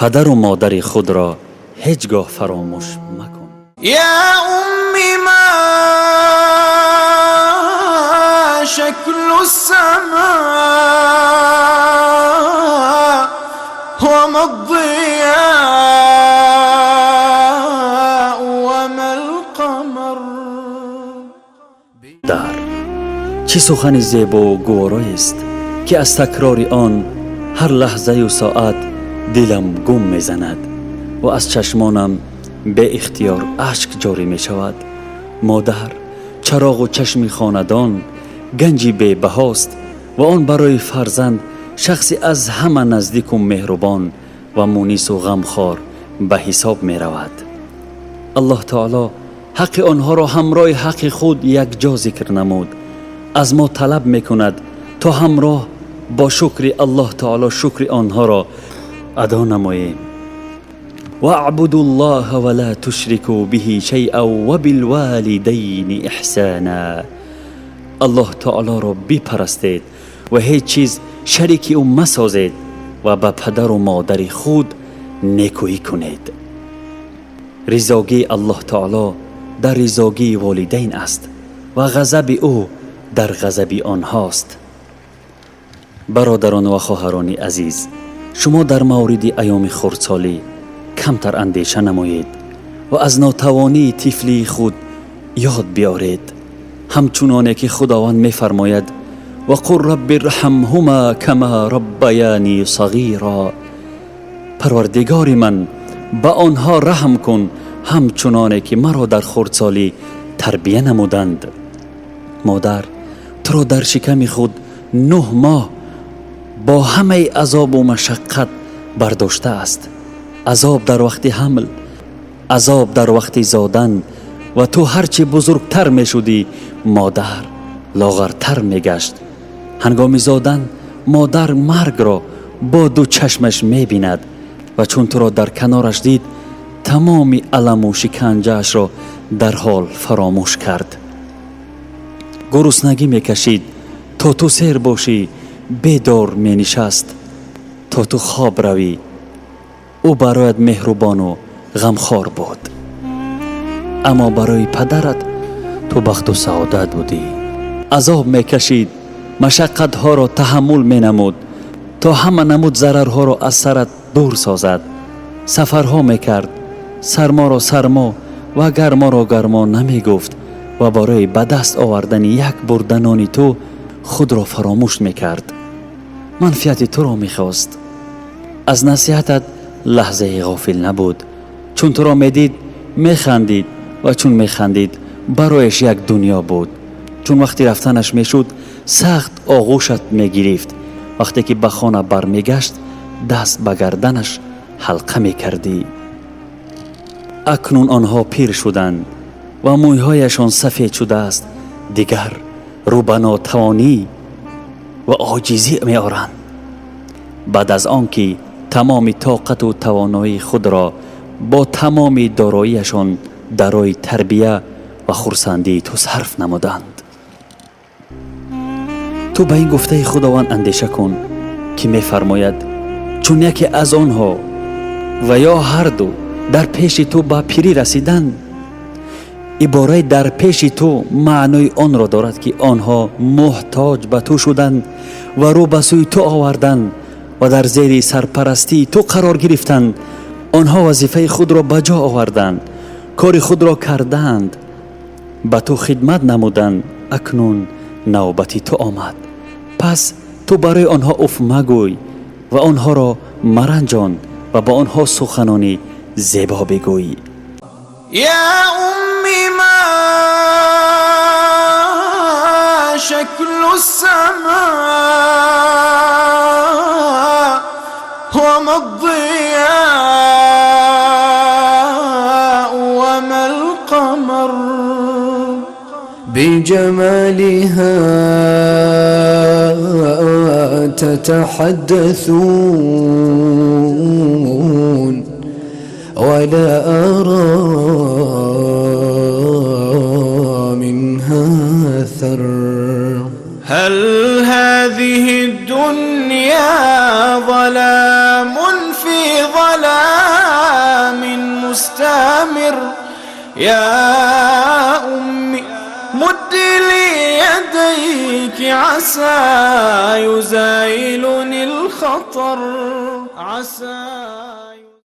Падару модари худро ҳеҷ гоҳ фаромӯш макун. يا أم ما شكل السماء وما الضياء وما القمر. Дар чӣ сухани зебову гувороест, ки аз такрори он ҳар лаҳзаю соат дилам гум мезанад ва аз чашмонам беихтиёр ашк ҷорӣ мешавад. Модар чароғу чашми хонадон, ганҷи бебаҳост ва он барои фарзанд шахси аз ҳама наздику меҳрубон ва мунису ғамхор ба ҳисоб меравад. Аллоҳ таоло ҳаққи онҳоро ҳамроҳи ҳаққи худ якҷо зикр намуд. Аз мо талаб мекунад, то ҳамроҳ бо шукри Аллоҳ таоло шукри онҳоро адо намоем. واعبدوا الله ولا تشركوا به شيئا وبالوالدين إحسانا. Аллоҳ таолоро бипарастед ва ҳеҷ чиз шарики ӯ масозед ва ба падару модари худ некӯӣ кунед. Ризогии Аллоҳ таоло дар ризогии волидайн аст ва ғазаби ӯ дар ғазаби онҳост. Бародарон ва хоҳарони азиз, шумо дар мавриди айёми хурдсолӣ камтар андеша намоед ва аз нотавонии тифлии худ ёд биёред, ҳамчуноне ки Худованд мефармояд: وقل رب ارحمهما كما ربياني صغيرا. Парвардигори ман, ба онҳо раҳм кун, ҳамчуноне ки маро дар хурдсолӣ тарбия намуданд. Модар туро дар шиками худ 9 моҳ бо ҳамаи азобу машаққат бардоштааст. Азоб дар вақти ҳамл, азоб дар вақти зодан, ва ту ҳарчи бузургтар мешудӣ, модар лоғартар мегашт. Ҳангоми зодан модар маргро бо ду чашмаш мебинад ва чун туро дар канораш дид, тамоми аламу шиканҷаашро дарҳол фаромӯш кард. Гуруснагӣ мекашид, то ту сер бошӣ, бедор менишаст, то ту хоб равӣ. Ӯ бароят меҳрубону ғамхор буд, аммо барои падарат ту бахту саодат будӣ. Азоб мекашид, машаққатҳоро таҳаммул менамуд, то ҳама намуд зарарҳоро аз сарат дур созад. Сафарҳо мекард, сарморо сармо ва гарморо гармо намегуфт ва барои ба даст овардани як бурда нони ту худро фаромӯш мекард. Манфиати туро мехост. Аз насиҳатат лаҳзае ғофил набуд. Чун туро медид, механдид ва чун механдид, барояш як дунё буд. Чун вақти рафтанаш мешуд, сахт оғӯшат мегирифт. Вақте ки ба хона бармегашт, даст ба гарданаш ҳалқа мекардӣ. Акнун онҳо пир шуданд ва мӯйҳояшон сафед шудааст, дигар рӯ ба нотавонӣ ва оҷизӣ меоранд, баъд аз он ки тамоми тоқату тавоноии худро бо тамоми дороияшон дар роҳи тарбия ва хурсандии ту сарф намуданд. Ту ба ин гуфтаи Худованд андеша кун, ки мефармояд: чун яке аз онҳо ва ё ҳарду дар пеши ту ба пирӣ расиданд. Ибораи «дар пеши ту» маънои онро дорад, ки онҳо муҳтоҷ ба ту шуданд ва рӯ ба сӯи ту оварданд ва дар зери сарпарастии ту қарор гирифтанд. Онҳо вазифаи худро ба ҷо оварданд, кори худро кардаанд, ба ту хидмат намуданд. Акнун навбати ту омад. Пас ту барои онҳо уф магӯй ва онҳоро маранҷон ва ба онҳо суханони зебо бигӯй. يا أم ما شكل السماء وما الضياء وما القمر. بجمالها تتحدثون ولا أرى منها أثر. هل هذه الدنيا ظلام في ظلام؟ يا أمي مدي لي يديك عسى يزايلني الخطر عسى.